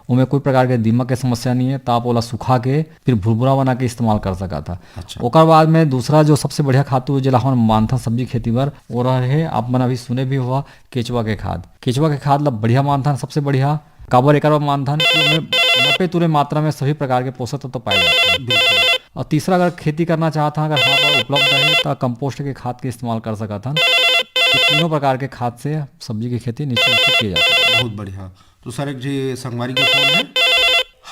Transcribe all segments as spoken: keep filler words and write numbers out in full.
ओमे कोई प्रकार के दीमक के समस्या नहीं है, तो आप ओला सुखा के फिर भुरभुरा बना के इस्तेमाल कर सकत हा। अच्छा। ओकर बाद में दूसरा जो सबसे बढ़िया खातू, जेला हमन मानथन सब्जी खेती बर, वो रहे, आप मन अभी सुने भी होहा, केचुआ के खाद। केचुआ के खाद ला बढ़िया मानथन, सबसे बढ़िया। काबर एकर बर मानथन कि ओमे नपे तुले मात्रा में सभी प्रकार के पोषक तत्व पाए जाथे। बिल्कुल। और तीसरा, अगर खेती करना चाहत हा, अगर हमारे पास उपलब्ध है, तो कंपोस्ट के खाद के इस्तेमाल कर सकत हन। ये तीनों प्रकार के खाद से सब्जी की खेती निश्चित रूप से की जा सकती है। बहुत बढ़िया। तो सर, एक जी संगवारी के फोन है।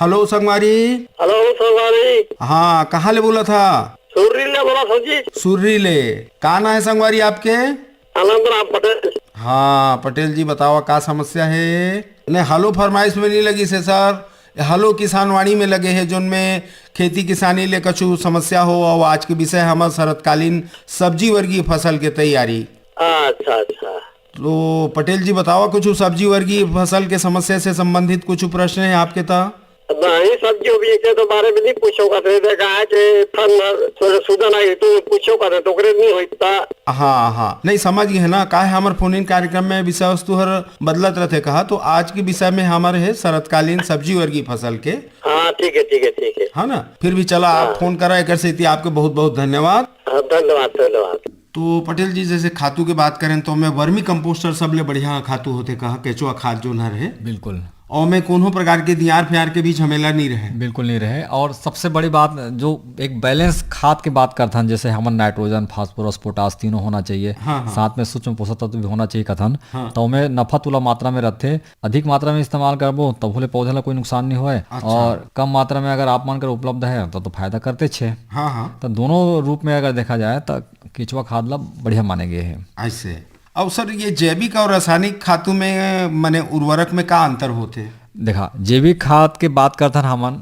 हेलो संगवारी। हेलो संगवारी। हाँ, कहाँ ले बोलत हा? सुर्री ले बोलत हँव जी। सुर्री ले। का नाम है संगवारी आपके? आनंद राम पटेल। हाँ पटेल जी, बतावा का समस्या है? ने हेलो फरमाइश में नहीं लगिस हे सर, हेलो किसानवाणी में लगे हे, जोन में खेती किसानी ले कछु समस्या हो, और आज के विषय हमर शरतकालीन सब्जी वर्गीय फसल के तैयारी। अच्छा, अच्छा। तो पटेल जी बतावा, कुछ सब्जी वर्गीय फसल के समस्या से संबंधित कुछ प्रश्न है आपके त? नहीं, सब्जी उब्जी के तो बारे में नहीं पूछो कथे, देखा है कि फल सूजन आई तो पूछो कथे, तो ओकरे नहीं होई ता। हाँ, हाँ, नहीं समझ गए ना, काहे हमर फोन इन कार्यक्रम में विषय वस्तु हर बदलत रहते कहा, तो आज के विषय में हमर है शरतकालीन सब्जी वर्गीय फसल के। हाँ, ठीक है, ठीक है, ठीक है। है ना, फिर भी चला आप हाँ। फोन करा, एकर सेती आपके बहुत बहुत धन्यवाद। हाँ, धन्यवाद, धन्यवाद। तो पटेल जी, जैसे खातू के बात करें तो मैं वर्मी कंपोस्टर सबले बढ़िया खातू होथे कहा, केचुआ खाद जोन हर है। बिल्कुल। और मैं कोनो प्रकार के दियार फ्यार के भी झमेला नहीं रहे। बिल्कुल नहीं रहे। और सबसे बड़ी बात, जो एक बैलेंस खाद के बात करथन, जैसे हमन नाइट्रोजन, फास्फोरस, पोटास तीनों होना चाहिए, हाँ, हाँ। साथ में सूक्ष्म पोषक तत्व भी होना चाहिए कथन, हाँ। तो ओमे नफा तुला मात्रा में रथे। अधिक मात्रा में इस्तेमाल करबो तभो ले पौधा ला कोई नुकसान नहीं होए, अच्छा। और कम मात्रा में अगर आप मन कर उपलब्ध है तो, तो फायदा करते छे। हाँ, हाँ। तो दोनों रूप में अगर देखा जाए तो केचुआ खाद ला बढ़िया माने गए है। ऐसे। और सर, ये जैविक और रासायनिक खातू में, माने उर्वरक में का अंतर होथे? देखा, जैविक खाद के बात करथन हमन,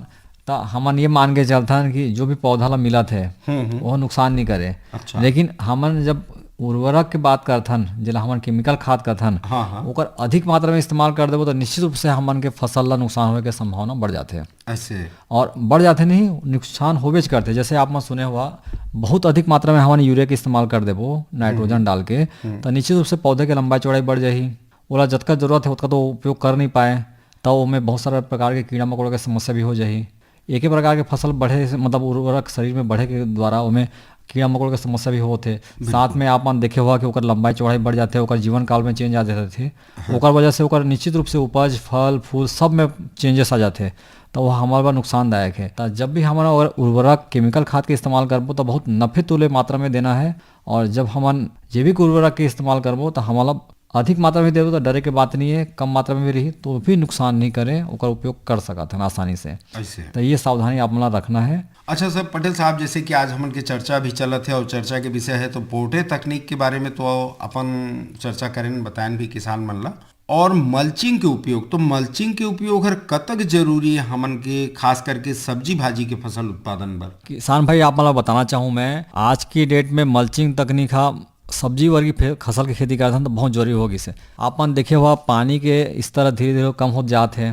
त हमन ये मान के चलथन कि जो भी पौधा ला मिलत है, हम्म, हम्म। वो नुकसान नहीं करे। अच्छा। लेकिन हमन जब उर्वरक के बात करथन, जेला हमन केमिकल खाद करथन, हाँ, हाँ। ओकर अधिक मात्रा में इस्तेमाल कर देबो, तो निश्चित रूप से हमन के फसल ला नुकसान होए के संभावना बढ़ जाथे। ऐसे। और बढ़ जाथे नहीं, नुकसान होबेच करथे। जैसे आप मन सुने हुआ, बहुत अधिक मात्रा में हमन यूरिया के इस्तेमाल कर देबो, नाइट्रोजन हम्म। डाल के, हम्म। तो निश्चित रूप से पौधे के लंबाई चौड़ाई बढ़ जाही। ओला जतका जरूरत है, ओतका तो उपयोग कर नहीं पाए, तो ओमे बहुत सारा प्रकार के कीड़ा मकोड़ा के समस्या भी हो जाही। एके प्रकार के फसल बढ़े से, मतलब उर्वरक शरीर में बढ़े के द्वारा ओमे कीड़ा मकोड़ा के समस्या भी होत हे। बिल्कुल। साथ में आप मन देखे हुआ कि ओकर लंबाई चौड़ाई बढ़ जाथे, ओकर जीवन काल में चेंज आ जाथे। हाँ। ओकर वजह से ओकर निश्चित रूप से उपज, फल, फूल सब में चेंजेस आ जाथे, तो वो हमारे बर नुकसानदायक है। तो जब भी हमन अगर उर्वरक, केमिकल खाद के इस्तेमाल करबो, तो बहुत नफे तुले मात्रा में देना है। और जब हमन जैविक उर्वरक के इस्तेमाल करबो, तो हमला अधिक मात्रा में देबो, तो डरे के बात नहीं है, कम मात्रा में भी रही, तो भी नुकसान नहीं करे, ओकर उपयोग कर सकत हन आसानी से। ऐसे। तो ये सावधानी आप मन ला रखना है। अच्छा सर, पटेल साहब, जैसे कि आज हमन के चर्चा भी चलत है और चर्चा के विषय है, तो पोटे तकनीक के बारे में तो अपन चर्चा करेन, बताएन भी किसान मन ला। और मल्चिंग के उपयोग, तो मल्चिंग के उपयोग हर कतक जरूरी है हमन के, खास करके सब्जी भाजी के फसल उत्पादन बर? किसान भाई, आप मन ला बताना चाहूँ मैं, आज की डेट में मल्चिंग तकनीक हा सब्जी वर्गी फे-, फसल के खेती करथन तो बहुत जरूरी हो गिस हे। आप मन देखे हुआ, पानी के स्तर धीरे-धीरे कम होत जात हे।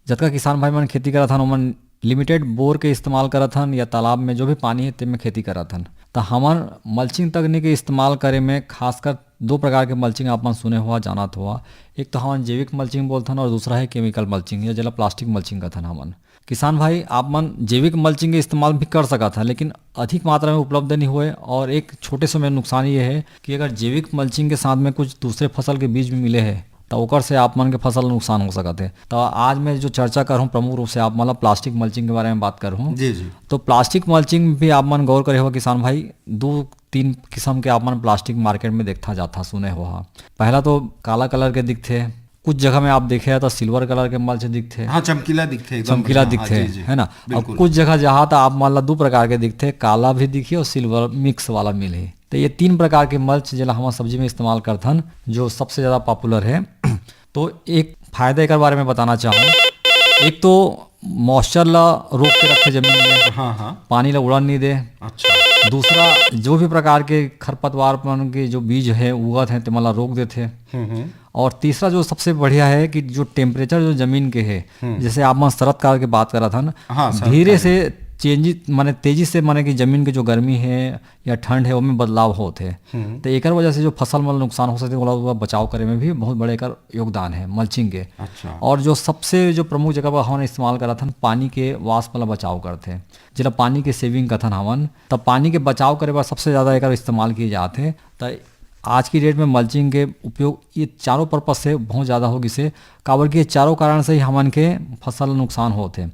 जतका किसान भाई मन खेती करत हन, ओमन लिमिटेड बोर के इस्तेमाल करत हन या तालाब में जो भी पानी हे, तेमे खेती करत हन। त हमन मल्चिंग तकनीक के इस्तेमाल करे में खासकर दो प्रकार के मल्चिंग आप मन सुने हुआ, जानत हुआ। एक तो हमन जैविक मल्चिंग बोलथन और दूसरा है केमिकल मल्चिंग या जेला प्लास्टिक मल्चिंग कथन हमन। किसान भाई, आप मन जैविक मल्चिंग के इस्तेमाल भी कर सकत हन, लेकिन अधिक मात्रा में उपलब्ध नहीं होए। और एक छोटे से में नुकसान ये है कि अगर जैविक मल्चिंग के साथ में कुछ दूसरे फसल के बीज भी मिले हैं, तो ओकर से आप मन के फसल नुकसान हो सकत है। तो आज मैं जो चर्चा कर हूँ, प्रमुख रूप से आप मन ला प्लास्टिक मल्चिंग के बारे में बात कर हूँ। जी, जी। तो प्लास्टिक मल्चिंग भी आप मन गौर करे हो किसान भाई, दो तीन किस्म के आप मन प्लास्टिक मार्केट में देखता जाता, सुने हो हा। पहला तो काला कलर के दिखथे, कुछ जगह में आप देखे तो सिल्वर कलर के मल्च दिखथे। हाँ, चमकीला दिखथे, एकदम चमकीला बढ़िया। हाँ, दिखथे, जी, जी। है ना? अब बिल्कुल। कुछ जगह जहाँ तो आप मन ला दो प्रकार के दिखथे, काला भी दिखी और सिल्वर मिक्स वाला मिलही। तो ये तीन प्रकार के मल्च जेला हमन सब्जी में इस्तेमाल करथन, जो सबसे ज्यादा पॉपुलर है। तो एक फायदा एकर बारे में बताना चाहूँ, एक तो मॉइस्चर ला रोक के रखे जमीन में, हाँ, हाँ। पानी ला उड़न नहीं दे। अच्छा। दूसरा, जो भी प्रकार के खरपतवार मन के जो बीज है उगत है, तेमन ला रोक देथे। हम्म, हम्म। और तीसरा जो सबसे बढ़िया है कि जो टेम्परेचर जो जमीन के है, हम्म। जैसे आप मन शरत काल के बात करत हन, हाँ, शरत धीरे काल। से चेंजिस माने तेजी से माने कि जमीन के जो गर्मी है या ठंड है, ओमे बदलाव होत हे। हम्म। तो एकर वजह से जो फसल मन ला नुकसान हो सकथे, ओला, ओला बचाव करे में भी बहुत बड़े एकर योगदान है मल्चिंग के। अच्छा। और जो सबसे जो प्रमुख जगह पर हमन इस्तेमाल करत हन, पानी के वाष्प ला बचाव करथे, जेला पानी के सेविंग कथन हमन, तब पानी के बचाव करे बर सबसे ज्यादा एकर इस्तेमाल किए जात हे। त आज की डेट में मल्चिंग के उपयोग ये चारों पर्पज से बहुत ज्यादा हो गिस हे, काबर कि ये चारों कारण से ही हमन के फसल ला नुकसान होत हे।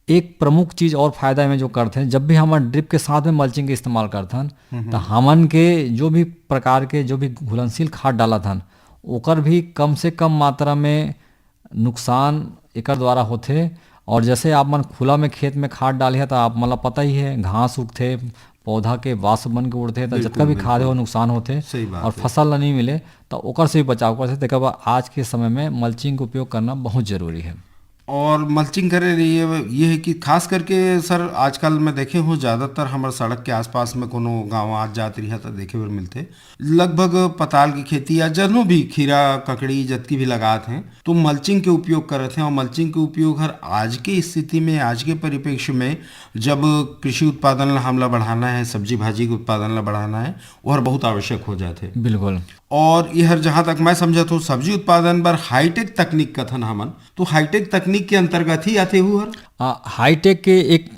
एक प्रमुख चीज और फायदा में जो करथे, जब भी हमन ड्रिप के साथ में मल्चिंग के इस्तेमाल करथन, हम्म। त हमन के जो भी प्रकार के जो भी घुलनशील खाद डालत हन, ओकर भी कम से कम मात्रा में नुकसान एकर द्वारा होथे। और जैसे आप मन खुला में खेत में खाद डाले ह, त आप मन ला पता ही है, घास उगथे, पौधा के वाष्प बन के उड़थे, त बिल्कुल, जतका भी खाद है, बिल्कुल। वो नुकसान होथे सही बात और है। फसल ला नहीं मिले, त ओकर से भी बचाव करथे। तेकर बर आज के समय में मल्चिंग के उपयोग करना बहुत जरूरी है। और मल्चिंग करे रहिए, ये है कि खास करके सर, आजकल मैं देखे हूँ, ज्यादातर हमर सड़क के आसपास में कोनो गाँव आत जात रहिया, त देखे बर मिलथे। लगभग पताल की खेती या जनो भी खीरा, ककड़ी, जतकी भी लगात हैं, तो मल्चिंग के उपयोग करत हैं। और मल्चिंग के उपयोग हर आज के स्थिति में, आज के परिप्रेक्ष्य में, जब कृषि उत्पादन ला हमला बढ़ाना है, सब्जी भाजी के उत्पादन ला बढ़ाना है, वो हर बहुत आवश्यक हो जाथे। बिल्कुल। और ये हर, जहाँ तक मैं समझत हूँ, सब्जी उत्पादन बर हाईटेक तकनीक कथन हमन, तो हाईटेक तकनीक के अंतर्गत ही आथे हु हर? आ, हाईटेक के एक,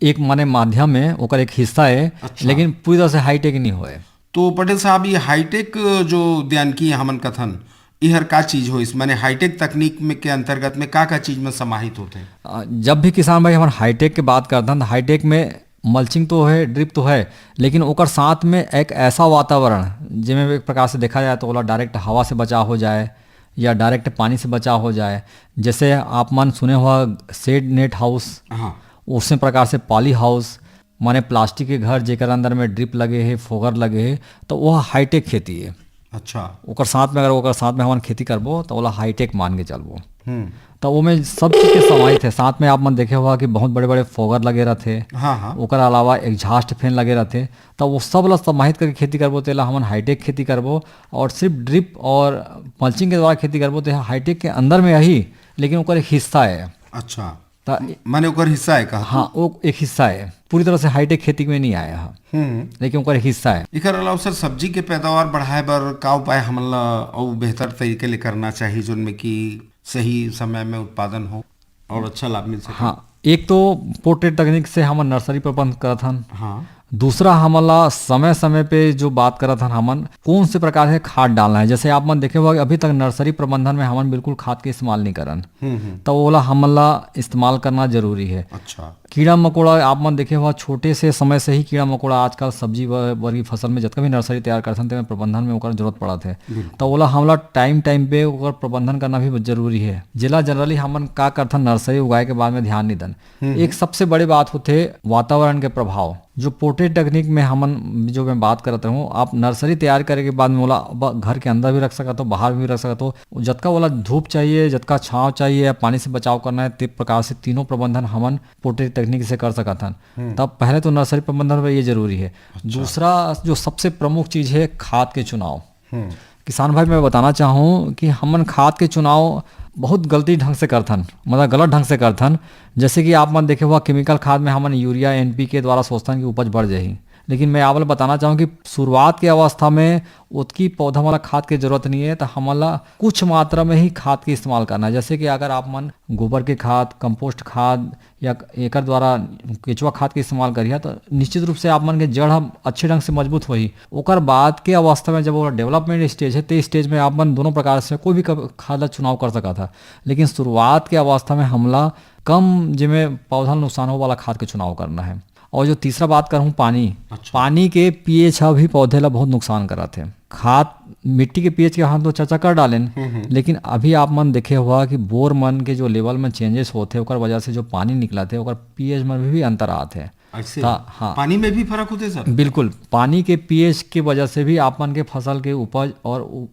एक माने माध्यम है, ओकर एक हिस्सा है, अच्छा। लेकिन पूरी तरह से हाईटेक नहीं होए। तो पटेल साहब, ये हाईटेक जो उद्यानिकी हमन कथन, ये हर का चीज होइस? माने हाईटेक तकनीक में के अंतर्गत में का का चीज में समाहित होथे? आ, जब भी किसान भाई हमन हाईटेक के बात करथन, त हाईटेक में मल्चिंग तो है, ड्रिप तो है, लेकिन ओकर साथ में एक ऐसा वातावरण, जेमे एक प्रकार से देखा जाए तो ओला डायरेक्ट हवा से बचाव हो जाए या डायरेक्ट पानी से बचाव हो जाए। जैसे आप मन सुने हुआ शेड नेट हाउस, हाँ। उसे प्रकार से पॉली हाउस, माने प्लास्टिक के घर जेकर अंदर में ड्रिप लगे हे, फोगर लगे हे, तो वह हाईटेक खेती है। अच्छा। ओकर साथ में, अगर ओकर साथ में हमन खेती करबो, तो ओला हाईटेक मान के चलबो। हम्म। तो ओमे सब चीज के समाहित है। साथ में आप मन देखे हुआ कि बहुत बड़े-बड़े फोगर लगे रहथे। हाँ, हाँ। ओकर अलावा एग्जॉस्ट फैन लगे रहथे। तो वो सब ला समाहित करके खेती करबो, तेला हमन हाईटेक खेती करबो। और सिर्फ ड्रिप और मल्चिंग के द्वारा खेती करबो, तो हाईटेक के अंदर में आही, लेकिन ओकर एक हिस्सा है। अच्छा। त माने ओकर हिस्सा है कहा तू? हाँ, वो एक हिस्सा है, पूरी तरह से हाईटेक खेती में नहीं आया है, हम्म। लेकिन ओकर एक हिस्सा है। एकर अलावा सर, सब्जी के पैदावार बढ़ाए बर का उपाय हमन ला अउ बेहतर तरीके ले करना चाहिए, जोन में कि सही समय में उत्पादन हो और अच्छा लाभ मिल सके? हाँ, एक तो पोर्ट्रेट तकनीक से हमन नर्सरी प्रबंध करत हन। हाँ। दूसरा, हमन ला समय-समय पे जो बात करत हन, हमन कौन से प्रकार के खाद डालना है। जैसे आप मन देखे हुआ कि अभी तक नर्सरी प्रबंधन में हमन बिल्कुल खाद के इस्तेमाल नहीं करन, हम्म, हम्म। तो ओला हमन ला इस्तेमाल करना जरूरी है। अच्छा। कीड़ा मकोड़ा आप मन देखे हुआ, छोटे से समय से ही कीड़ा मकोड़ा आजकल सब्जी व-, वर्गी फसल में जतका भी नर्सरी तैयार करथन, तेमे प्रबंधन में ओकर जरूरत पड़त है। बिल्कुल। तो ओला हमला टाइम टाइम पे ओकर प्रबंधन करना भी जरूरी है, जेला जनरली हमन का करथन, नर्सरी उगाए के बाद में ध्यान नहीं दन। हम्म। एक सबसे बड़ी बात होथे वातावरण के प्रभाव। जो पोर्ट्रेट टेक्निक में हमन, जो मैं बात करत रहूं, आप नर्सरी तैयार करे के बाद में ओला ब-, घर के अंदर भी रख सकत हो, बाहर भी रख सकत हो। जतका ओला धूप चाहिए, जतका छांव चाहिए या पानी से बचाव करना है, ते प्रकार से तीनों प्रबंधन हमन पोर्ट्रेट टेक्निक से कर सकत हन। हम्म। तब पहले तो नर्सरी प्रबंधन में ये जरूरी है। अच्छा। दूसरा, जो सबसे प्रमुख चीज है, खाद के चुनाव। हम्म। किसान भाई, मैं बताना चाहूँ कि हमन खाद के चुनाव बहुत गलती ढंग से करथन, मतलब गलत ढंग से करथन। जैसे कि आप मन देखे हुआ, केमिकल खाद में हमन यूरिया, एनपीके द्वारा सोचथन कि उपज बढ़ जाही, लेकिन मैं आप ला बताना चाहूँ कि शुरुआत के अवस्था में ओतकी पौधा वाला खाद के जरूरत नहीं है, तो हमन ला कुछ मात्रा में ही खाद के इस्तेमाल करना है। जैसे कि अगर आप मन गोबर के खाद, कंपोस्ट खाद या एकर द्वारा केचुआ खाद के इस्तेमाल करिहा, तो निश्चित रूप से आप मन के जड़ ह अच्छे ढंग से मजबूत होही। ओकर बाद के अवस्था में जब वो डेवलपमेंट स्टेज है, ते स्टेज में आप मन दोनों प्रकार से कोई भी क-, खाद ला चुनाव कर सकत ह, लेकिन शुरुआत के अवस्था में हमला कम, जेमे पौधा ल नुकसान हो वाला खाद के चुनाव करना है। और जो तीसरा बात करहूँ, पानी। अच्छा। पानी के पीएच ह भी पौधे ला बहुत नुकसान करत है। खाद, मिट्टी के पीएच के हम तो चर्चा कर डालेन, हम्म, हम्म। लेकिन अभी आप मन देखे हुआ कि बोर मन के जो लेवल में चेंजेस होत है, ओकर वजह से जो पानी निकलत है, ओकर पीएच में भी, भी अंतर आत है। ऐसे? ता-, हाँ। पानी में भी फर्क होते सर? बिल्कुल, पानी के पीएच के वजह से भी आप मन के फसल के उपज और उ-,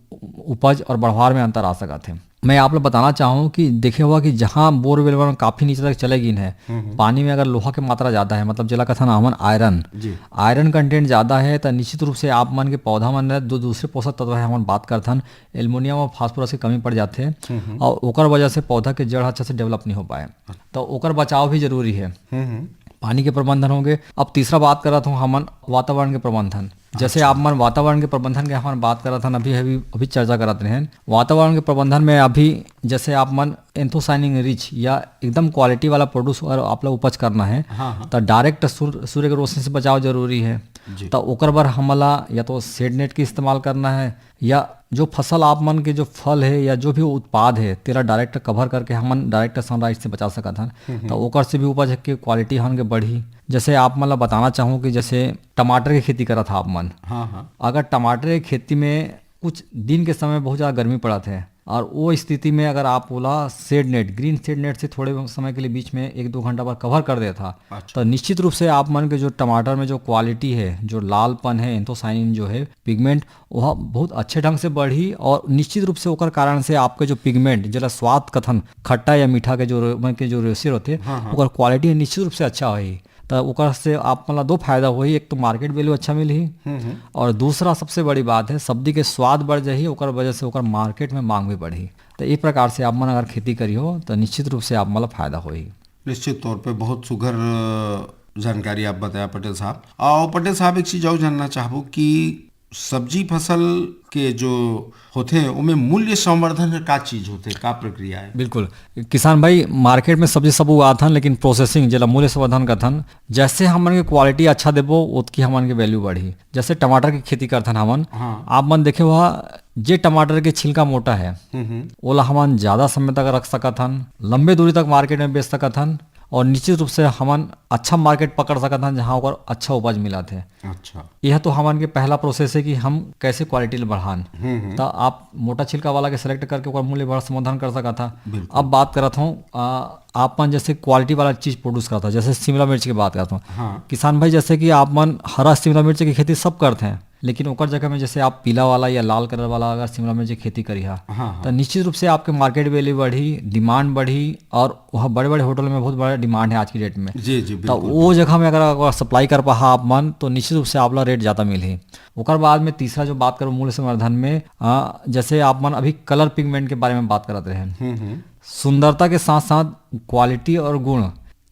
उपज और बढ़वार में अंतर आ सकत है। मैं आप लोग बताना चाहूँ कि देखे हुआ कि जहाँ बोरवेल मन काफी नीचे तक चले गिन है, हम्म, हम्म। पानी में अगर लोहा के मात्रा ज्यादा है, मतलब जेला कथन हमन आयरन, जी। आयरन कंटेंट ज्यादा है, तो निश्चित रूप से आप मन के पौधा मन में जो दूसरे पोषक तत्व है, हमन बात करथन, एल्युमिनियम और फास्फोरस की कमी पड़ जाते हैं, हम्म, हम्म। और ओकर वजह से पौधा के जड़ अच्छा से डेवलप नहीं हो पाए, अच्छा। तो ओकर बचाव भी जरूरी है। हम्म, हम्म। पानी के प्रबंधन होगे। अब तीसरा बात करत हूँ हमन वातावरण के प्रबंधन। जैसे अच्छा। आप मन वातावरण के प्रबंधन के हमन बात करत हन, अभी, अभी, अभी चर्चा करत रहेन। वातावरण के प्रबंधन में अभी जैसे आप मन एंथोसाइनिन रिच या एकदम क्वालिटी वाला प्रोड्यूस अगर आप ला उपज करना है, हाँ, हाँ। तो डायरेक्ट सूर-, सूर्य के रोशनी से बचाव जरूरी है। जी। तो ओकर बर हमला या तो शेड नेट के इस्तेमाल करना है, या जो फसल आप मन के जो फल है या जो भी उत्पाद है, तेला डायरेक्ट कवर करके हमन डायरेक्ट सनलाइट से बचा सकत हन। हम्म, हम्म। तो ओकर से भी उपज के क्वालिटी हमन के बढ़ी। जैसे आप मन ला बताना चाहूँ कि जैसे टमाटर के खेती करत हा आप मन, हाँ, हाँ। अगर टमाटर के खेती में कुछ दिन के समय बहुत ज़्यादा गर्मी पड़त है, और वो स्थिति में अगर आप ओला shade net, green shade net से थोड़े समय के लिए बीच में एक दो घंटा भर कवर कर देता, अच्छा। तो निश्चित रूप से आप मन के जो टमाटर में जो क्वालिटी है, जो लालपन है, एंथोसाइनिन जो है पिगमेंट, वह बहुत अच्छे ढंग से बढ़ी, और निश्चित रूप से ओकर कारण से आपके जो पिगमेंट, जेला स्वाद कथन, खट्टा या मीठा के जो रे-, मन के जो रेशियो होते, हाँ, हाँ। ओकर क्वालिटी निश्चित रूप से अच्छा होही। तो ओकर से आप मन ला दो फायदा होही, एक तो मार्केट वैल्यू अच्छा मिलही, हम्म, हम्म। और दूसरा सबसे बड़ी बात है, सब्जी के स्वाद बढ़ जाही, ओकर वजह से ओकर मार्केट में मांग भी बढ़ही। तो ये प्रकार से आप मन अगर खेती करिहो, तो निश्चित रूप से आप मन ला फायदा होही। निश्चित तौर पे बहुत सुघर, अ, जानकारी आप बताया पटेल साहब। और पटेल साहब, एक चीज और जानना चाहबो कि सब्जी फसल के जो होथे, ओमे मूल्य संवर्धन के का चीज होथे, का प्रक्रिया है? बिल्कुल। किसान भाई, मार्केट में सब्जी सब उगाथन, लेकिन प्रोसेसिंग, जेला मूल्य संवर्धन कथन, जैसे हमन के क्वालिटी अच्छा देबो, ओतकी हमन के वैल्यू बढ़ी। जैसे टमाटर की खेती करथन हमन, हाँ। आप मन देखे हुआ, जे टमाटर के छिलका मोटा है, हम्म, हम्म। ओला हमन ज्यादा समय तक रख सकत हन, लंबे दूरी तक मार्केट में बेच सकत हन, और निश्चित रूप से हमन अच्छा मार्केट पकड़ सकत हन, जहाँ ओकर अच्छा उपज मिलत है। अच्छा। यह तो हमन के पहला प्रोसेस है कि हम कैसे क्वालिटी ल बढ़ान। हम्म, हम्म। तो आप मोटा छिलका वाला के सेलेक्ट करके ओकर मूल्य बढ़ संवर्धन कर सकत हा। बिल्कुल। अब बात करत हूँ, आ, आप मन जैसे क्वालिटी वाला चीज प्रोड्यूस करत हा, जैसे शिमला मिर्च की बात करत हूँ। हाँ। किसान भाई, जैसे कि आप मन हरा शिमला मिर्च की खेती सब करते हैं, लेकिन ओकर जगह में जैसे आप पीला वाला या लाल कलर वाला अगर शिमला मिर्च की खेती करिहा, हाँ, हाँ। तो निश्चित रूप से आपके मार्केट वैल्यू बढ़ी, डिमांड बढ़ी, और वह बड़े-बड़े होटल में बहुत बड़ा डिमांड है आज की डेट में। जी, जी, तो बिल्कुल, वो बिल्कुल। जगह में अगर, अगर सप्लाई कर पाहा आप मन, तो निश्चित रूप से आप ला रेट ज्यादा मिलही। ओकर बाद में तीसरा जो बात करूँ मूल्य संवर्धन में, आ, जैसे आप मन अभी कलर पिगमेंट के बारे में बात करत रहे, हम्म, हम्म। सुंदरता के साथ साथ क्वालिटी और गुण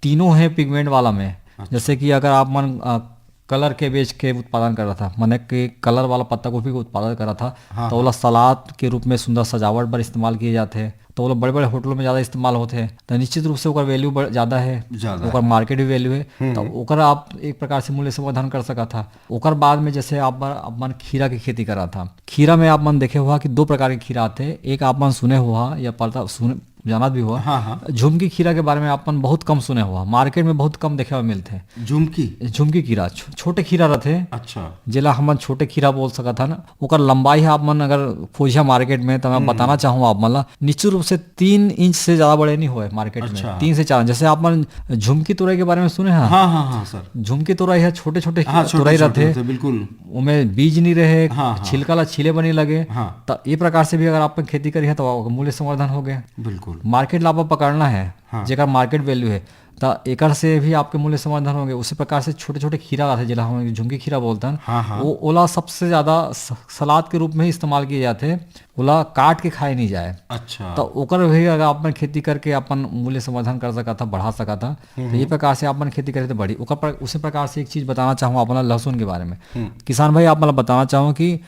तीनों है पिगमेंट वाला में। अच्छा। जैसे कि अगर आप मन, अ, कलर कैबेज के उत्पादन करत हा, माने कि कलर वाला पत्ता गोभी के उत्पादन करत हा, हाँ, तो ओला हाँ। सलाद के रूप में सुंदर सजावट बर इस्तेमाल किए जाथे, तो ओला बड़े-बड़े होटलों में ज्यादा इस्तेमाल होथे, तो निश्चित रूप से ओकर वैल्यू बढ़, ज्यादा है, ज्यादा ओकर है। मार्केट भी वैल्यू है, हम्म, तो हम्म। ओकर आप एक प्रकार से मूल्य संवर्धन कर सकत हा। ओकर बाद में जैसे आप बर-, आप मन खीरा की खेती करत हा, खीरा में आप मन देखे हुआ कि दो प्रकार के खीरा आथे, एक आप मन सुने हुआ या पता सुने, जानत भी हुआ। हाँ, हाँ। झुमकी खीरा के बारे में आप मन बहुत कम सुने हुआ, मार्केट में बहुत कम देखे बर मिलथे। झुमकी? झुमकी खीरा, छो-, छोटे खीरा रथे। अच्छा। जेला हमन छोटे खीरा बोल सकत हन। ओकर लंबाई है, आप मन अगर खोजिया मार्केट में, तो मैं हम्म। बताना चाहूँ आप मन ला, निश्चित रूप से तीन इंच से ज्यादा बड़े नहीं होए मार्केट में। अच्छा। तीन से चार, जैसे आप मन झुमकी तुरई के बारे में सुने हैं? हाँ, हाँ, हाँ, सर। झुमकी तुरई है, छोटे-छोटे हाँ, छोटे, तुरई छोटे रथे। रथे, बिल्कुल। ओमे बीज नहीं रहे, हाँ, हाँ। छिलका ला छीले बर नहीं लगे। हाँ। तो ये प्रकार से भी अगर आप खेती करिए, तो मूल्य संवर्धन हो गए। बिल्कुल। मार्केट ला आप पकड़ना है, हाँ। जेकर मार्केट वैल्यू है, तो एकर से भी आपके मूल्य संवर्धन होंगे। उसी प्रकार से छोटे-छोटे खीरा आथे, जेला हम झुमकी खीरा बोलथन, हाँ, हाँ। वो, ओला सबसे ज्यादा स-, सलाद के रूप में ही इस्तेमाल किए जाथे, ओला काट के खाए नहीं जाए। अच्छा। तो ओकर भी अगर आप मन खेती करके अपन मूल्य संवर्धन कर सकत हा, बढ़ा सकत हा, हम्म, तो ये हम्म। प्रकार से आप मन खेती करे तो बढ़ी। ओकर पर, उसी प्रकार से एक चीज बताना चाहूँ आप मन ला लहसुन के बारे में। हम्म। किसान भाई, आप मन ला बताना चाहूँ कि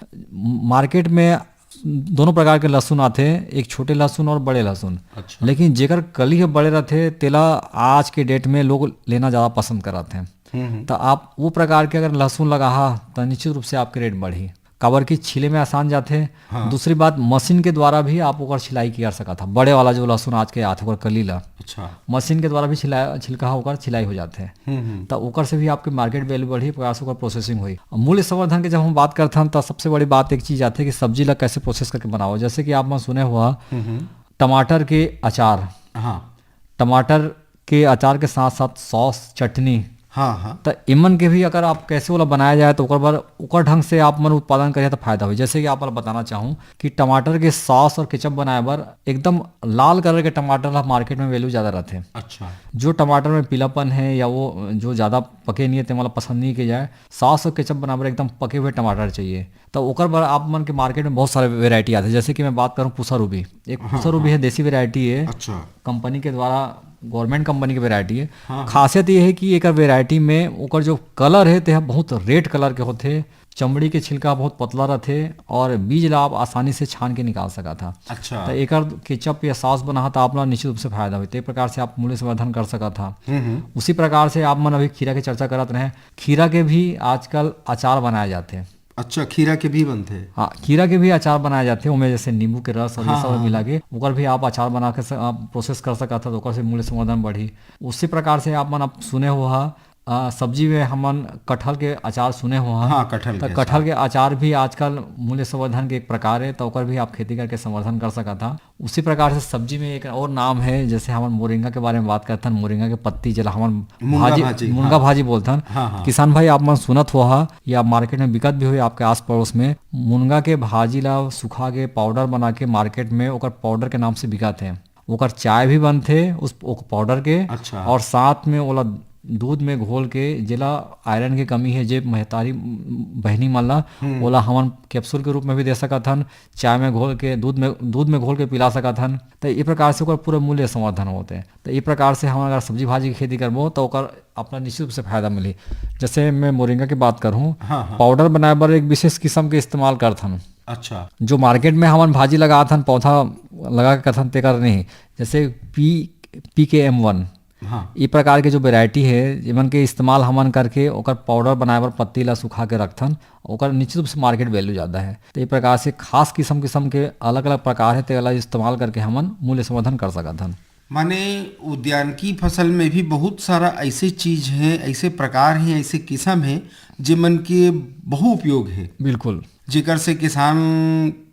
मार्केट में दोनों प्रकार के लहसुन आथे, एक छोटे लहसुन और बड़े लहसुन। अच्छा। लेकिन जेकर कली ह बड़े रथे, तेला आज के डेट में लोग लेना ज्यादा पसंद करत हैं। हम्म, हम्म। तो आप वो प्रकार के अगर लहसुन लगाहा, तो निश्चित रूप से आपके रेट बढ़ी, काबर कि छीले में आसान जाथे। हाँ। दूसरी बात, मशीन के द्वारा भी आप ओकर छिलाई कर सकत हा। बड़े वाला जो लहसुन आज के आथे, ओकर कली ला, अच्छा। मशीन के द्वारा भी छिला-, छिलका ओकर छिलाई हो जाथे। हम्म, हम्म। तो ओकर से भी आपके मार्केट वैल्यू बढ़ी, प्रकार से ओकर प्रोसेसिंग होई। अब मूल्य संवर्धन के जब हम बात करथन, तो सबसे बड़ी बात एक चीज आथे कि सब्जी ला कैसे प्रोसेस करके बनाओ। जैसे कि आप मन सुने हुआ, हम्म, हम्म। टमाटर के अचार, हाँ। टमाटर के अचार के साथ साथ सॉस, चटनी, हाँ, हाँ। तो इमन के भी अगर आप कैसे ओला बनाया जाए, तो ओकर बर, ओकर ढंग से आप मन उत्पादन करिए, तो फायदा होई। जैसे कि आप ला बताना चाहूँ कि टमाटर के सॉस और केचप बनाए बर एकदम लाल कलर के टमाटर ला मार्केट में वैल्यू ज्यादा रहथे। अच्छा। जो टमाटर में पीलापन है या वो जो ज्यादा पके नहीं है, तेमन ला पसंद नहीं किया जाए। सॉस और केचप बनाए बर एकदम पके हुए टमाटर चाहिए। तो ओकर बर आप मन के मार्केट में बहुत सारे वैरायटी आथे। जैसे कि मैं बात करूँ पुसा रूबी, एक हाँ, पुसा रूबी हाँ। है, देसी वैरायटी है। अच्छा। कंपनी के द्वारा गवर्नमेंट कंपनी के वेराइटी है। हाँ। खासियत ये है कि एकर वेराइटी में ओकर जो कलर है, ते ह बहुत रेड कलर के होथे, चमड़ी के छिलका बहुत पतला रथे और बीज ला आप आसानी से छान के निकाल सकत हा। अच्छा। तो एकर केचप या सॉस बना हा, तो आप ला निश्चित रूप से फायदा होई। तो एक प्रकार से आप मूल्य संवर्धन कर सकत हा। हम्म, हम्म। उसी प्रकार से आप मन अभी खीरा के चर्चा करत रहे, खीरा के भी आजकल अचार बनाए जाथे। अच्छा, खीरा के भी बनथे? हाँ, खीरा के भी अचार बनाए जाथे, ओमे जैसे नींबू के रस और ये हाँ, सब हाँ। मिला के ओकर भी आप अचार बना के स-, आप प्रोसेस कर सकत हा, तो ओकर से मूल्य संवर्धन बढ़ी। उसी प्रकार से आप मन अब सुने हो हा, अ, सब्जी में हमन कटहल के अचार सुने हो हा। हाँ, कटहल तो के कटहल अचार। के अचार भी आजकल मूल्य संवर्धन के एक प्रकार है, तो ओकर भी आप खेती करके संवर्धन कर सकत हा। उसी प्रकार से सब्जी में एक और नाम है, जैसे हमन मोरिंगा के बारे में बात करथन, मोरिंगा के पत्ती, जेला हमन मुनगा भाजी, भाजी, मुनगा हाँ। भाजी बोलथन। हाँ, हाँ। किसान भाई, आप मन सुनत हो हा या मार्केट में बिकत भी होई आपके आस पड़ोस में, मुनगा के भाजी ला सुखा के पाउडर बना के मार्केट में ओकर पाउडर के नाम से बिकत है। ओकर चाय भी बनथे उस, ओकर पाउडर के, अच्छा। और साथ में ओला दूध में घोल के, जेला आयरन के कमी है, जे महतारी बहिनी मन ला, हम्म। ओला हमन कैप्सूल के रूप में भी दे सकत हन, चाय में घोल के, दूध में, दूध में घोल के पिला सकत हन। तो ये प्रकार से ओकर पूरा मूल्य संवर्धन होथे। तो ये प्रकार से हम अगर सब्जी भाजी की खेती करबो, तो ओकर अपना निश्चित रूप से फायदा मिली। जैसे मैं मोरिंगा की बात करूँ, हाँ, हाँ। पाउडर बनाए बर एक विशेष किस्म के इस्तेमाल करथन। अच्छा। जो मार्केट में हमन भाजी लगाथन, पौधा लगा के करथन, तेकर नहीं। जैसे पी, पी के एम वन, हाँ। ये प्रकार के जो वेराइटी है, इमन के इस्तेमाल हमन करके ओकर पाउडर बनाए बर पत्ती ला सुखा के रखथन, ओकर निश्चित रूप से मार्केट वैल्यू ज़्यादा है। तो ये प्रकार से खास किस्म किस्म के अलग-अलग प्रकार है, तेला इस्तेमाल करके हमन मूल्य संवर्धन कर सकत हन। माने उद्यानिकी फसल में भी बहुत सारा ऐसे चीज हैं, ऐसे प्रकार हैं, ऐसे किस्म हैं, जेमन के बहु उपयोग है। बिल्कुल। जेकर से किसान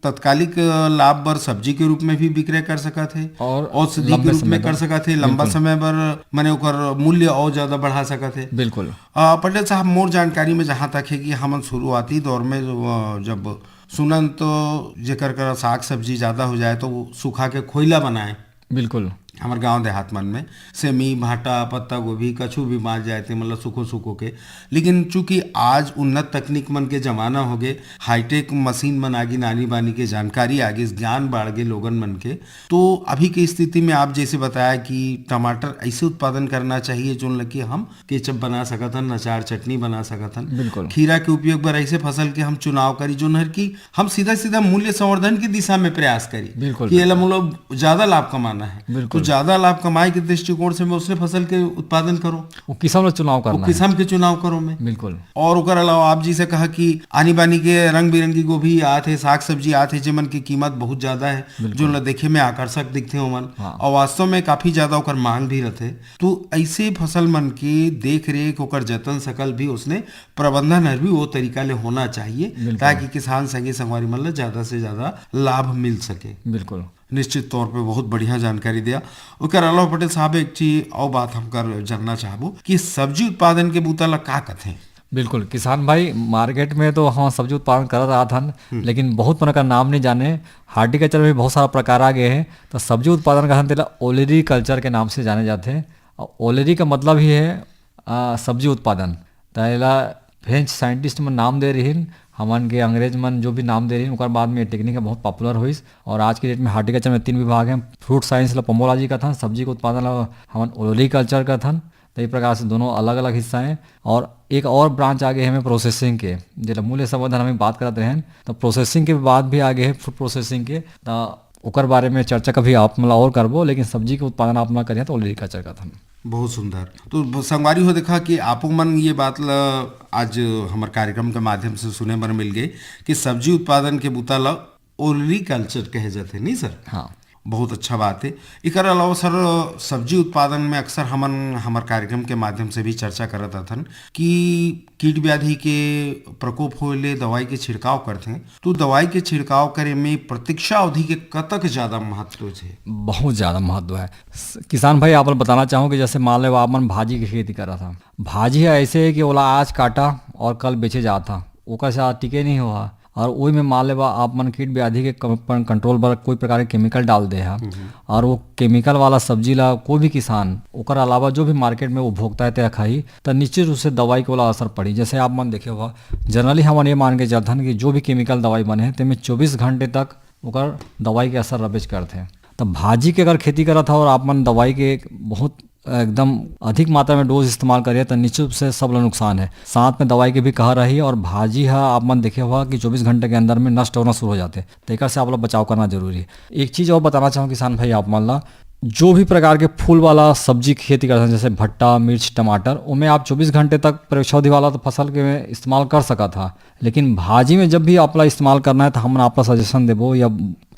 तत्कालिक लाभ बर सब्जी के रूप में भी विक्रय कर सकत हे, और औषधि के लंबे रूप समय में कर बर। सकत हे, लंबा बिल्कुल। समय बर, माने ओकर मूल्य और ज्यादा बढ़ा सकत हे। बिल्कुल। अ, पटेल साहब, मोर जानकारी में जहाँ तक है कि हमन शुरुआती दौर में, अ, जब सुनन तो जेकर करा साग सब्जी ज्यादा हो जाए तो वो सुखा के खोइला बनाए। बिल्कुल। हमर गांव देहात मन में सेमी, भांटा, पत्ता गोभी, कछु भी बांच जाए ते मतलब सुखो सुखो के। लेकिन चूंकि आज उन्नत तकनीक मन के जमाना हो गे, हाईटेक मशीन मन आगी, नानी बानी के जानकारी आगे, ज्ञान बढ़ गे लोगन मन के, तो अभी के स्थिति में आप जैसे बताया कि टमाटर ऐसे उत्पादन करना चाहिए जोन लगी हम केचप बना सकत हन, अचार चटनी बना सकत हन। बिल्कुल। खीरा के उपयोग बर ऐसे फसल के हम चुनाव करी जोन हर की हम सीधा सीधा मूल्य संवर्धन की दिशा में प्रयास करी बिल्कुल, कि एला बिल्कुल। मोला ज्यादा लाभ कमाना है। बिल्कुल। तो ज्यादा लाभ कमाए के दृष्टिकोण से मैं उसने फसल के उत्पादन करो, वो किसम ला चुनाव वो करना है। किसम के चुनाव करो मैं। बिल्कुल। और ओकर अलावा आप जी से कहा कि आनी बानी के रंग बिरंगी गोभी आत है, साग सब्जी आत है, जेमन की कीमत बहुत ज्यादा है, बिल्कुल। जो ला देखे में आकर्षक दिखते ओमन, हाँ। और वास्तव में काफी ज्यादा ओकर मांग भी रहते। तो ऐसे फसल मन के देख रेख, ओकर जतन सकल भी उसने प्रबंधन हर भी वो तरीका ले होना चाहिए, बिल्कुल। ताकि किसान संगी संगवारी मन ला ज्यादा से ज्यादा लाभ मिल सके। बिल्कुल। निश्चित तौर पे बहुत बढ़िया जानकारी दिया। ओकर अलावा पटेल साहब, एक चीज और बात हम कर जानना चाहबो कि सब्जी उत्पादन के बूता ला का कथे? बिल्कुल, किसान भाई, मार्केट में तो हम सब्जी उत्पादन करत रहत हन, हम्म। लेकिन बहुत मन का नाम नहीं जाने। हार्टिकल्चर में बहुत सारा प्रकार आ गए हैं, तो सब्जी उत्पादन का हम तेला ओलेरी कल्चर के नाम से जाने जाते हैं। और ओलेरी का मतलब ही है, आ, सब्जी उत्पादन। त एला फ्रेंच साइंटिस्ट मन नाम दे रहिन, हमन के अंग्रेज मन जो भी नाम दे रहिन, ओकर बाद में ये टेक्निक बहुत पॉपुलर होइस। और आज के डेट में हार्टिकल्चर में तीन विभाग हैं, फ्रूट साइंस ला पोमोलॉजी कथन, सब्जी के उत्पादन ला हमन ओलोरी कल्चर कथन। तो ये प्रकार से दोनों अलग-अलग हिस्सा हैं। और एक और ब्रांच आगे हमें प्रोसेसिंग के, जेला मूल्य संवर्धन हमें बात करत रहेन, तो प्रोसेसिंग के बाद भी आगे है फूड प्रोसेसिंग के, तो ओकर बारे में चर्चा कभी आप मन ला और करबो, लेकिन सब्जी के उत्पादन आप मन करिए तो ओलोरी कल्चर कथन। बहुत सुंदर। तो ब-, संगवारी हो, देखा कि आपो मन ये बात ल आज हमर कार्यक्रम के माध्यम से सुने बर मिल गए कि सब्जी उत्पादन के बुता ल ओलरी कल्चर कहे जाथे, नहीं सर? हाँ। बहुत अच्छा बात है। एकर अलावा सर, सब्जी उत्पादन में अक्सर हमन हमर कार्यक्रम के माध्यम से भी चर्चा करत हथन कि कीट व्याधि के प्रकोप होए ले दवाई के छिड़काव करथे, तो दवाई के छिड़काव करे में प्रतीक्षा अवधि के कतक ज्यादा महत्व है? बहुत ज्यादा महत्व है। स-, किसान भाई, आप ला बताना चाहूँ कि जैसे मान लेवा आप मन भाजी के खेती करत हा, भाजी है ऐसे है कि ओला आज काटा और कल बेचे जात हा, ओकर से आज टिके नहीं हुआ। और ओही में मान लेवा आप मन कीट व्याधि के कम-, पर कंट्रोल बर कोई प्रकार के केमिकल डाल दे हा, हम्म। और वो केमिकल वाला सब्जी ला कोई भी किसान, ओकर अलावा जो भी मार्केट में उपभोक्ता है, तेहा खाही, त निश्चित रूप से दवाई के ओला असर पड़ी। जैसे आप मन देखे हुआ, जनरली हमन ये मान के चलथन कि जो भी केमिकल दवाई बने हैं, तेमे चौबीस घंटे तक ओकर दवाई के असर रबेच करथे। तो भाजी के अगर खेती करत हव और आप मन दवाई के बहुत एकदम अधिक मात्रा में डोज इस्तेमाल करिए, तो निश्चित रूप से सब ला नुकसान है। साथ में दवाई के भी कहा रही, और भाजी हा आप मन देखे हुआ कि चौबीस घंटे के अंदर में नष्ट होना शुरू हो जाते, तो एकर से आप लोग बचाव करना जरूरी है। एक चीज और बताना चाहूँ किसान भाई आप मन ला, जो भी प्रकार के फूल वाला सब्जी की खेती करते हैं, जैसे भट्टा, मिर्च, टमाटर, उनमें आप चौबीस घंटे तक प्रयोक्षावधि वाला तो फसल के में इस्तेमाल कर सकत हा, लेकिन भाजी में जब भी आप ला इस्तेमाल करना है, तो हम आप ला सजेशन देबो या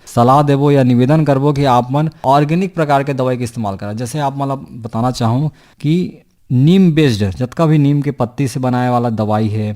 सलाह देबो या निवेदन करबो कि आप मन ऑर्गेनिक प्रकार के दवाई के इस्तेमाल करा। जैसे आप मन ला बताना चाहूँ कि नीम बेस्ड, जतका भी नीम के पत्ती से बनाए वाला दवाई है,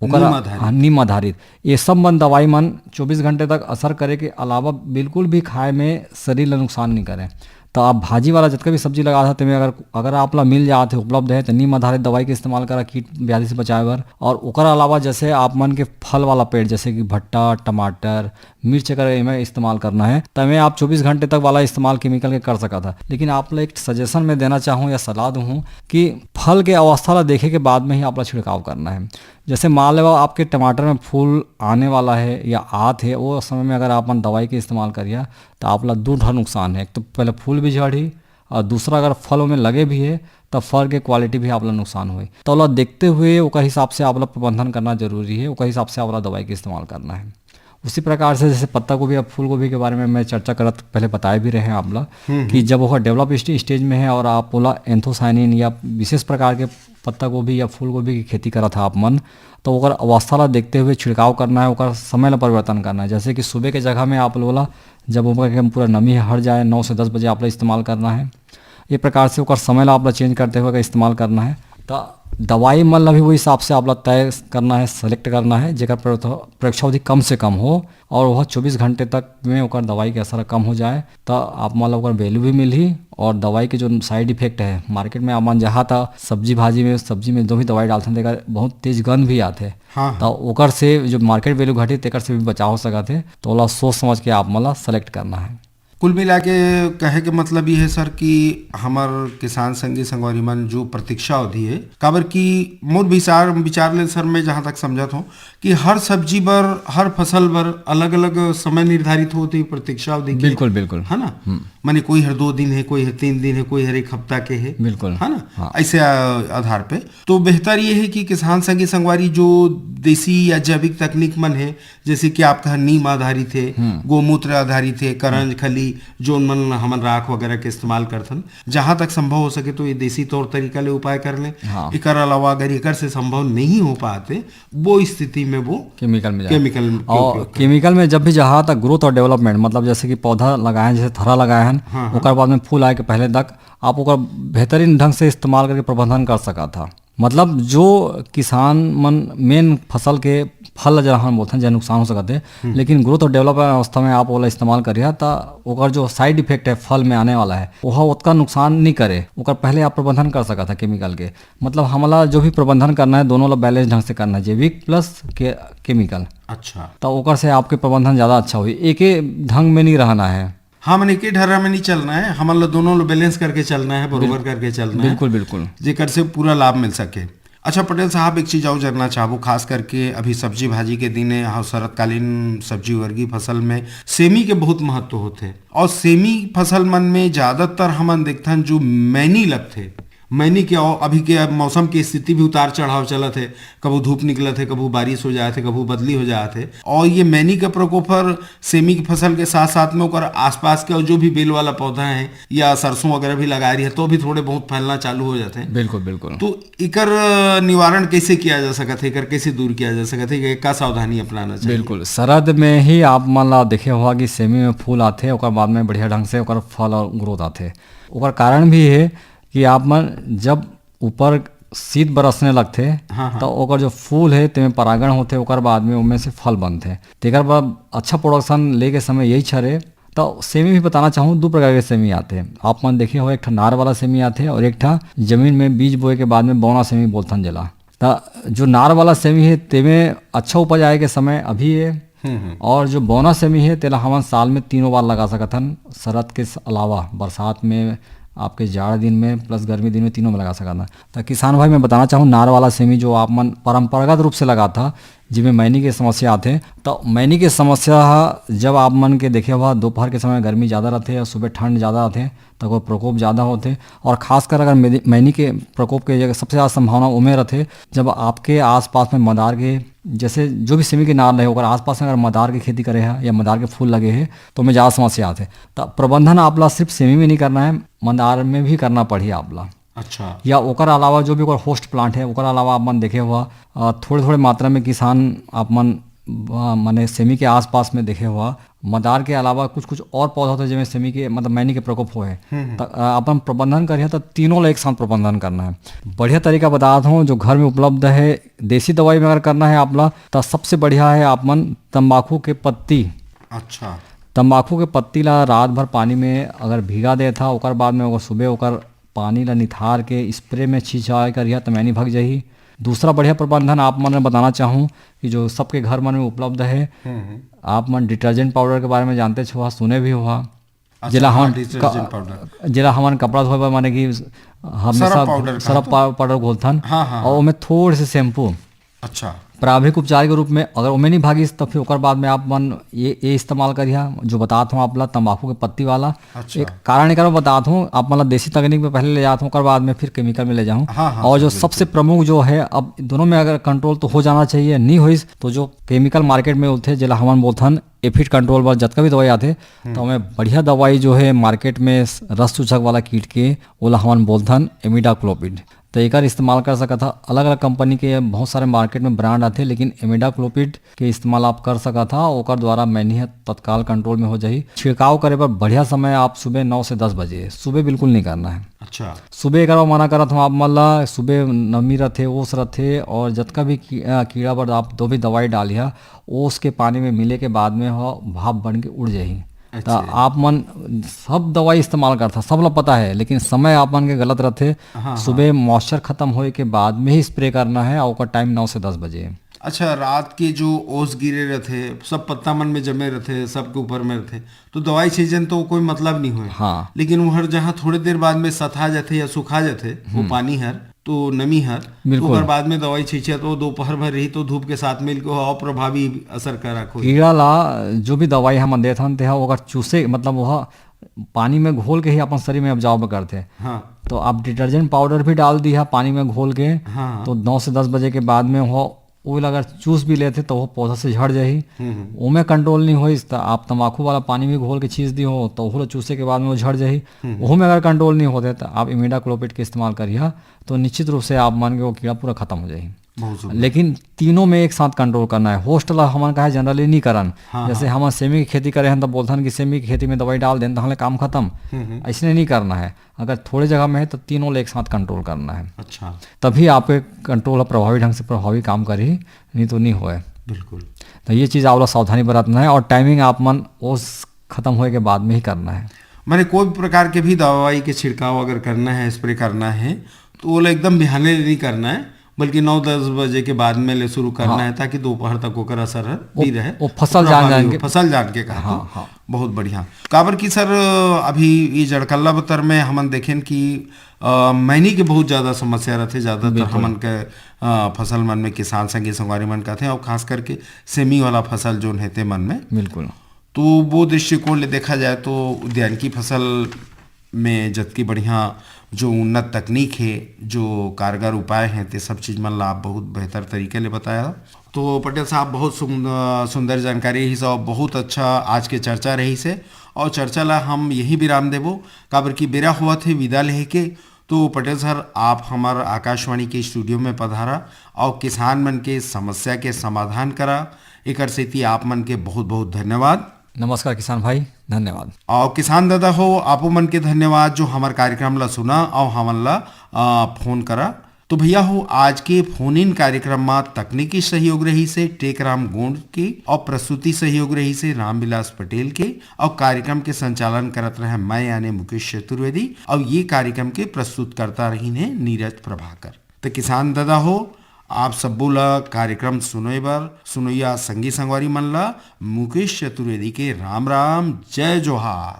ओकर नीम आधारित। हाँ, नीम आधारित, ये सब मन दवाई मन चौबीस घंटे तक असर करे के अलावा बिल्कुल भी खाए में शरीर ला नुकसान नहीं करे। तो आप भाजी वाला जतका भी सब्जी लगा सकते हैं, अगर अगर आप ला मिल जात है, उपलब्ध है, तो नीम आधारित दवाई के इस्तेमाल करा कीट व्याधि से बचाए बर। और ओकर अलावा जैसे आप मन के फल वाला पेड़, जैसे कि भट्टा, टमाटर, मिर्च अगर एमे इस्तेमाल करना है, तो एमे आप चौबीस घंटे तक वाला इस्तेमाल केमिकल के कर सकत है। लेकिन आप ला एक सजेशन में देना चाहूँ या सलाह दूँ कि फल के अवस्था ला देखे के बाद में ही आप ला छिड़काव करना है। जैसे मान लेवा आपके टमाटर में फूल आने वाला है या आत है, वो समय में अगर आप मन दवाई के इस्तेमाल करिया, तो आप ला दू ठा नुकसान है। एक तो पहले फूल भी झड़ही, और दूसरा अगर फल में लगे भी है, तो फल के क्वालिटी भी आप ला नुकसान होई। तो ओला देखते हुए ओकर हिसाब से आप ला प्रबंधन करना जरूरी है, ओकर हिसाब से आप ला दवाई के इस्तेमाल करना है। उसी प्रकार से जैसे पत्ता गोभी या फूल गोभी के बारे में मैं चर्चा करत पहले बताए भी रहे हैं आप ला कि जब ओकर डेवलप स्टेज में है और आप ओला एंथोसायनिन या विशेष प्रकार के पत्ता गोभी या फूल गोभी की खेती करत है आप मन, तो ओकर अवस्था ला देखते हुए छिड़काव करना है, ओकर समय ला परिवर्तन करना है। जैसे कि सुबह के जगह में आप ओला, जब ओकर के पूरा नमी हट जाए, नौ से दस बजे आप ला इस्तेमाल करना है। ये प्रकार से ओकर समय ला आप ला चेंज करते हुए अगर इस्तेमाल करना है, तो दवाई मन ला भी वही हिसाब से आप ला तय करना है, सेलेक्ट करना है, जेकर प्रयोग-, प्रयोक्षावधि कम से कम हो और वह चौबीस घंटे तक में ओकर दवाई के असर कम हो जाए, तो आप मन ला ओकर वैल्यू भी मिलही और दवाई के जो साइड इफेक्ट है, मार्केट में आप मन जहाँ था सब्जी भाजी में, सब्जी में जो भी दवाई डालते हैं, तेकर बहुत तेज गंध भी आते हैं। हाँ, तो हाँ। ओकर से जो मार्केट वैल्यू घटी, तेकर से भी बचाव हो सकत है। तो ओला सोच समझ के आप मन ला सेलेक्ट करना है। कुल मिला के कहे के मतलब ये है सर कि हमर किसान संगी संगवारी मन जो प्रतीक्षा अवधि है, काबर कि मोर विचार, विचार ले सर, मैं जहाँ तक समझत हूँ कि हर सब्जी बर, हर फसल बर अलग-अलग समय निर्धारित होत हे प्रतीक्षा अवधि के। बिल्कुल, बिल्कुल। है ना? हम्म। माने कोई हर दो दिन है, कोई हर तीन दिन है, कोई हर एक हफ्ता के है। बिल्कुल। है ना? हाँ। ऐसे, आ, आधार पे। तो बेहतर ये है कि किसान संगी संगवारी जो देसी या जैविक तकनीक मन है, जैसे कि आप कहा नीम आधारित है, हम्म। गोमूत्र आधारित है, करंज, हम्म। खली, जोन मन हमन राख वगैरह के इस्तेमाल करथन, जहाँ तक संभव हो सके तो ये देसी तौर तरीका ले उपाय कर लें। हाँ। एकर अलावा अगर एकर से संभव नहीं हो पाते, वो स्थिति में वो केमिकल में जाए। केमिकल के और उपयोग करें। केमिकल में जब भी जहाँ तक ग्रोथ और डेवलपमेंट, मतलब जैसे कि पौधा लगाए हैं, जैसे थरा लगाए हैं, हाँ, हाँ। ओकर बाद में फूल आए के पहले तक आप ओकर बेहतरीन ढंग से इस्तेमाल करके प्रबंधन कर सकत हा। मतलब जो किसान मन मेन फसल के फल ला जरा हम बोलथन, जे नुकसान हो सकत हे, हम्म। लेकिन ग्रोथ और डेवलपमेंट अवस्था में आप ओला इस्तेमाल करिहा, त ओकर जो साइड इफेक्ट है फल में आने वाला है, ओह ओतका नुकसान नहीं करे, ओकर पहले आप प्रबंधन कर सकत हा केमिकल के। मतलब हमला जो भी प्रबंधन करना है, दोनों ला बैलेंस ढंग से करना है, जैविक प्लस के, केमिकल। अच्छा। त ओकर से आपके प्रबंधन ज़्यादा अच्छा होही। एके ढंग में नहीं रहना है। हाँ, मने एके ढर्रा में नहीं चलना है, हमन ला दोनों ला बैलेंस करके चलना है, बरोबर बिल-, करके चलना है, बिल्कुल, बिल्कुल। जेकर से पूरा लाभ मिल सके। अच्छा पटेल साहब, एक चीज और जानना चाहबो, खास करके अभी सब्जी भाजी के दिन है, हाँ, शरतकालीन सब्जी वर्गीय फसल में सेमी के बहुत महत्व होथे, और सेमी फसल मन में ज्यादातर हमन देखथन जो मैनी लगथे, मैनी के, और अभी के अब मौसम के स्थिति भी उतार चढ़ाव चलत हे, कभू धूप निकलत हे, कभू बारिश हो जात हे, कभू बदली हो जात हे। और ये मैनी का प्रकोप हर सेमी की फसल के साथ साथ में ओकर आसपास के और जो भी बेल वाला पौधा है या सरसों वगैरह भी लगा रही है, तो भी थोड़े बहुत फैलना चालू हो जाते हैं। बिल्कुल, बिल्कुल। तो एकर निवारण कैसे किया जा सकत है, एकर कैसे दूर किया जा सकत है, एकर का सावधानी अपनाना चाहिए? बिल्कुल, शरद में ही आप मन ला देखे होगा कि सेमी में फूल आथे, ओकर बाद में बढ़िया ढंग से ओकर फल और ग्रोथ आथे। ओकर कारण भी है कि आप मन जब ऊपर शीत बरसने लगथे, हाँ, हाँ। तो ओकर जो फूल है, तेमे परागण होथे, ओकर बाद में ओमे से फल बनथे। तेकर बर अच्छा प्रोडक्शन लेके समय यही छरे। तो सेमी भी बताना चाहूँ, दू प्रकार के सेमी आथे। आप मन देखे हो, एक ठा नार वाला सेमी आथे और एक ठा जमीन में बीज बोए के बाद में बौना सेमी बोलथन जेला। त जो नार वाला सेमी है, तेमे अच्छा उपज आए के समय अभी है। हम्म, हम्म। और जो बौना सेमी है, तेला हमन साल में तीनों बार लगा सकत हन। शरद के स-, अलावा बरसात में, आपके जाड़ दिन में, प्लस गर्मी दिन में, तीनों में लगा सकत हन। त किसान भाई, मैं बताना चाहूँ, नार वाला सेमी जो आप मन परंपरागत रूप से लगाथा, जिमे मैनी के समस्या आथे। तो मैनी के समस्या ह, जब आप मन के देखे हुआ, दोपहर के समय गर्मी ज़्यादा रहथे और सुबह ठंड ज़्यादा आथे, तो ओकर प्रकोप ज़्यादा होथे। और खासकर अगर मेदी-, मैनी के प्रकोप के जगह सबसे ज़्यादा संभावना ओमे रहथे, जब आपके आसपास में मदार के, जैसे जो भी सेमी के नार रहे, ओकर आसपास में अगर मदार के खेती करे है या मदार के फूल लगे है, तो ओमे ज़्यादा समस्या आथे। तो प्रबंधन आप ला सिर्फ सेमी में नहीं करना है, मदार में भी करना पड़ही आप ला। अच्छा। या ओकर अलावा जो भी ओकर होस्ट प्लांट है, ओकर अलावा आप मन देखे हुआ, अ, थोड़े-थोड़े मात्रा में किसान आप मन, अ, माने सेमी के आसपास में देखे हुआ, मदार के अलावा कुछ-कुछ और पौधा होथे, जेमे सेमी के, मतलब, मैनी के प्रकोप होए। हम्म, हम्म। त, अ, अपन प्रबंधन करिहा, त तीनों ला एक साथ प्रबंधन करना है। बढ़िया तरीका बतात हूँ, जो घर में उपलब्ध है, देसी दवाई में अगर करना है आप ला, त सबसे बढ़िया है आप मन तंबाकू के पत्ती। अच्छा। तंबाकू के पत्ती ला रात भर पानी में अगर भिगा देथा, ओकर बाद में ओकर सुबह ओकर पानी ला निथार के स्प्रे में छिंचाई करिहा, त मैनी भग जाही। दूसरा बढ़िया प्रबंधन आप मन ल बताना चाहूँ कि जो सबके घर मन में उपलब्ध है, हम्म, हम्म। आप मन डिटर्जेंट पाउडर के बारे में जानते हो, सुने भी हो। अच्छा, जेला हाँ, हमन डिटर्जेंट क-, पाउडर। जेला हमन कपड़ा धोए बर, माने कि हमेशा सरफ पाउडर सर्फ कहत हो? पा-, पाउडर घोलथन हाँ, हाँ, और हाँ। ओमे थोड़े से शैम्पू। अच्छा। प्रारंभिक उपचार के रूप में अगर ओमे नहीं भागिस, तो फिर ओकर बाद में आप मन ये, ये इस्तेमाल करिहा, जो बतात हूँ आप ला, तंबाकू के पत्ती वाला। अच्छा। एक कारण एकर बतात हूँ, आप मन ला देसी तकनीक में पहले ले जात हूँ, ओकर बाद में फिर केमिकल में ले जाऊँ। हाँ, हाँ, और सर, जो बिल्कुल। सबसे प्रमुख जो है, अब दोनों में अगर कंट्रोल तो हो जाना चाहिए, नहीं होइस, तो जो केमिकल मार्केट में होथे, जेला हमन बोलथन एफिड कंट्रोल बर जतका भी दवाई आथे, हम्म। तो ओमे बढ़िया दवाई जो है मार्केट में रस चूसक वाला कीट के, ओला हमन बोलथन एमिडाक्लोपिड। तो एकर इस्तेमाल कर सकत हा। अलग-अलग कंपनी के बहुत सारे मार्केट में ब्रांड आथे, लेकिन एमिडाक्लोपिड के इस्तेमाल आप कर सकत हा। ओकर द्वारा मैनी ह तत्काल कंट्रोल में हो जाही। छिड़काव करे बर बढ़िया समय आप सुबह नौ से दस बजे, सुबह बिल्कुल नहीं करना है। अच्छा। सुबह एकर बर मना करत हूँ आप मन ला, सुबह नमी रथे, ओस रथे और जतका भी की-, अ, कीड़ा बर आप दो भी दवाई डालिहा, ओस के पानी में मिले के बाद में हो भाप बन के उड़ जाही। अच्छा। त आप मन सब दवाई इस्तेमाल करथा, सब ला पता है, लेकिन समय आप मन के गलत रथे। हाँ, हाँ। सुबह मॉइस्चर खत्म होए के बाद में ही स्प्रे करना है और ओकर टाइम नौ से दस बजे। अच्छा, रात के जो ओस गिरे रथे, सब पत्ता मन में जमे रथे, सबके ऊपर में रथे, तो दवाई छींचन तो कोई मतलब नहीं होए। हाँ। लेकिन वो हर जहाँ थोड़े देर बाद में सथा जाथे या सुखा जाथे, वो हम्म। पानी हर, तो नमी हर, तो बिल्कुल। ओकर बाद में दवाई छींचे, तो दोपहर भर रही, तो धूप के साथ मिल के वो अप्रभावी असर करा खोई। कीड़ा ला जो भी दवाई हमन देथन, तेहा ओकर चूसे, मतलब, वह पानी में घोल के ही अपन शरीर में एब्जॉर्ब करथे। हाँ। तो आप डिटर्जेंट पाउडर भी डाल दिहा पानी में घोल के, हाँ। तो नौ से दस बजे के बाद में वो, ओला अगर चूस भी लेथे, तो वो पौधा से झड़ जाही। हम्म, हम्म। ओमे कंट्रोल नहीं होइस, त आप तंबाकू वाला पानी भी घोल के छींच दी हो, तो ओला चूसे के बाद में वो झड़ जाही। हम्म, हम्म। ओहू में अगर कंट्रोल नहीं होथे, त आप इमिडाक्लोपिड के इस्तेमाल करिहा, तो निश्चित रूप से आप मन के वो कीड़ा पूरा खत्म हो जाही। बहुत सुंदर। लेकिन तीनों में एक साथ कंट्रोल करना है। होस्ट ला हमन काहे जनरली नहीं करन। हाँ, जैसे हाँ। हमन सेमी की खेती करे हन, तो बोलथन कि सेमी की खेती में दवाई डाल देन, तो हमले काम खत्म। हम्म, हम्म। ऐसने नहीं करना है। अगर थोड़े जगह में है, तो तीनों ले एक साथ कंट्रोल करना है। अच्छा। तभी आपके कंट्रोल ह प्रभावी ढंग से प्रभावी काम करही, नहीं तो नहीं होए। बिल्कुल। तो ये चीज़ आप लोग सावधानी बरतना है और टाइमिंग आप मन ओस खत्म होए के बाद में ही करना है। माने कोई भी प्रकार के भी दवाई के छिड़काव अगर करना है, स्प्रे करना है, तो वो एकदम बिहाने ले नहीं करना है, बल्कि नौ दस बजे के बाद में ले शुरू करना हाँ। है, ताकि दोपहर तक ओकर असर ह वो, नहीं रहे। वो फसल जान प्रभावी जान हो, के। फसल जान के कहा हाँ, तो। हाँ। बहुत बढ़िया। काबर कि सर, अभी ये जड़कल्ला बतर में हमन देखेन कि, अ, मैनी के बहुत ज़्यादा समस्या रहथे, ज़्यादातर बिल्कुल। हमन के, अ, फसल मन में किसान संगी संगवारी मन कहथे, और खास करके सेमी वाला फसल जोन हे ते मन में। बिल्कुल। तो वो दृष्टिकोण ले देखा जाए तो उद्यानिकी फसल में जतकी बढ़िया जो उन्नत तकनीक हे, जो कारगर उपाय हे, ते सब चीज मन ला आप बहुत बेहतर तरीके ले बताया। तो पटेल साहब, बहुत सुन-, अ, सुंदर जानकारी रहिस और बहुत अच्छा आज के चर्चा रहिस हे। और चर्चा ला हम यही विराम देबो, काबर कि बेरा होवत हे विदा लेहे के। तो पटेल सर, आप हमर आकाशवाणी के स्टूडियो में पधारा और किसान मन के समस्या के समाधान करा, एकर सेती आप मन के बहुत-बहुत धन्यवाद। नमस्कार किसान भाई, धन्यवाद। और किसान दादा हो, आपो मन के धन्यवाद जो हमर कार्यक्रम ला सुना और हमन ला, आ, फोन करा। तो भैया हो, आज के फोन इन कार्यक्रम मा तकनीकी सहयोग रहिस हे टेकराम गोंड के और प्रस्तुति सहयोग रहिस हे रामविलास पटेल के और कार्यक्रम के संचालन करत रहे मैं यानी मुकेश चतुर्वेदी और ये कार्यक्रम के प्रस्तुतकर्ता रहिन हे नीरज प्रभाकर। तो किसान दादा हो, आप सब्बो ला कार्यक्रम सुनोय बर, सुनोइया संगी संगवारी मन ला मुकेश चतुर्वेदी के राम राम, जय जोहार।